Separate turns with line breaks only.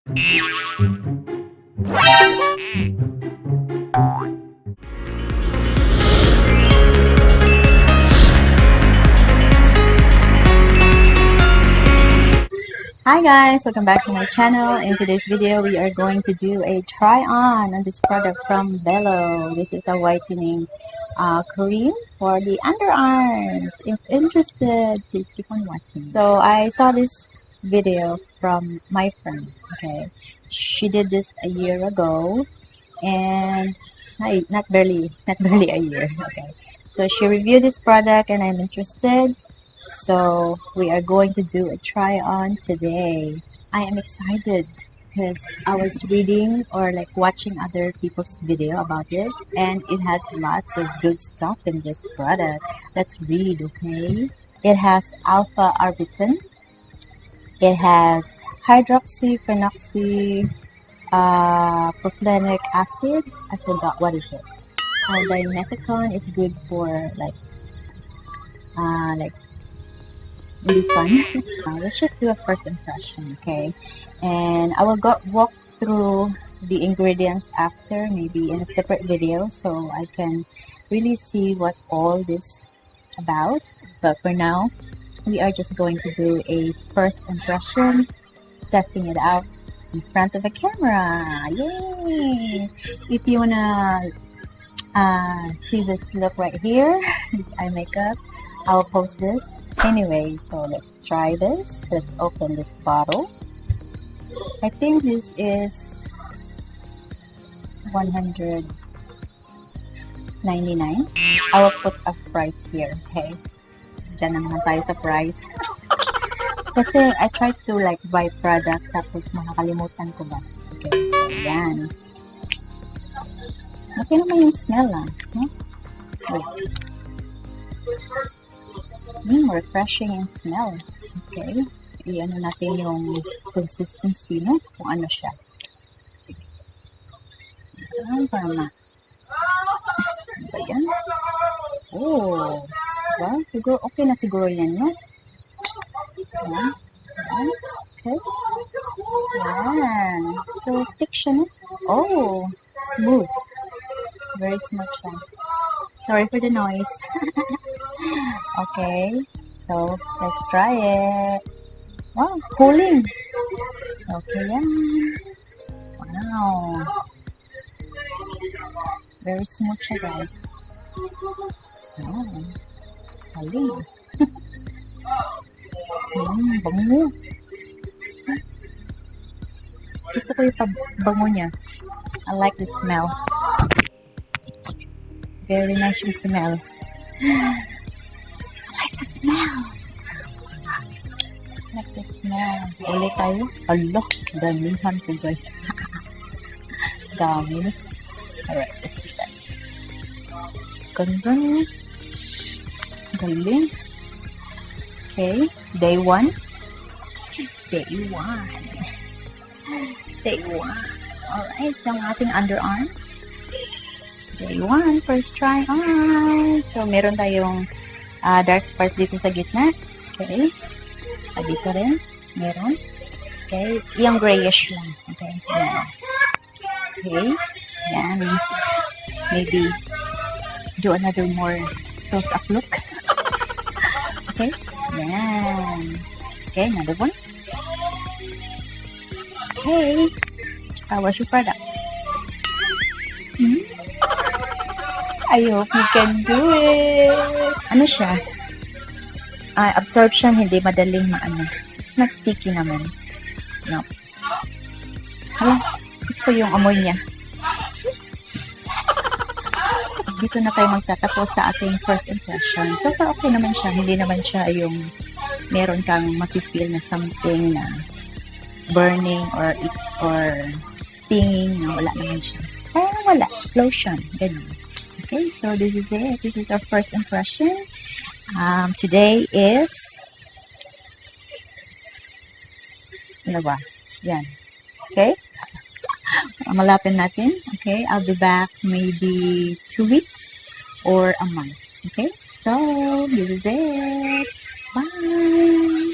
Hi guys, welcome back to my channel. In today's video, we are going to do a try on this product from Belo. This is a whitening cream for the underarms. If interested, please keep on watching. So I saw this video from my friend. Okay, she did this a year ago, and not barely, not barely a year. Okay, so she reviewed this product, and I'm interested. So we are going to do a try on today. I am excited because I was reading or like watching other people's video about it, and it has lots of good stuff in this product. Let's read, okay? It has alpha arbutin. It has hydroxyphenoxy profenilic acid. I forgot what is it. Dimethicone is good for like in the sun. Let's just do a first impression, okay? And I will go walk through the ingredients after, maybe in a separate video, so I can really see what all this about. But for now, we are just going to do a first impression, testing it out in front of a camera. Yay! If you wanna see this look right here, this eye makeup, I'll post this. Anyway, so let's try this. Let's open this bottle. I think this is 199. I will put a price here, okay? Diyan na naman tayo sa price. Kasi I tried to like buy products, tapos makakalimutan ko ba. Okay, so yan. Okay naman yung smell ah. No? Wait. Refreshing yung smell. Okay. So, i-ano natin yung consistency, no? Kung ano siya. Sige. Ayan, para ma... Ano ba yan? Oh. Well, siguro, okay na siguro yan, no? Ayan. Ayan. Okay. Ayan. So, thick siya, no? Oh, smooth. Very smooth siya. Sorry for the noise. Okay. So, let's try it. Wow, cooling. Okay yan. Wow. Very smooth siya, guys. Wow. Galing. Bango. Gusto ko yung bango niya. I like the smell. Very nice yung smell. I like the smell. I like the smell. Ulit tayo. Hala, damihan ko, guys. Dami. Alright, let's do that. Ganda niya. Galing. Okay, day one. Day one. Day one. Alright, yung ating underarms. Day one, first try on. So, meron tayong dark spots dito sa gitna. Okay. Dito rin. Meron. Okay. Yung grayish lang. Okay. Yan. Okay. Yan. Maybe do another more close-up look. Okay. Yan. Okay, another one. Okay. Tsaka wash your product. I hope you can do it. Ano siya? Absorption, hindi madaling maano. It's not sticky naman. No. Hala, gusto ko yung amoy niya. Dito na tayo magtatapos sa ating first impression. So far, okay naman siya. Hindi naman siya yung meron kang mafe-feel na something na burning or stinging. No, wala naman siya. Parang wala. Lotion. Ganun. Okay, so this is it. This is our first impression. Today is, ano ba? Yan. Okay? Malapit natin. Okay, I'll be back maybe 2 weeks or a month. Okay, so this is it. Bye!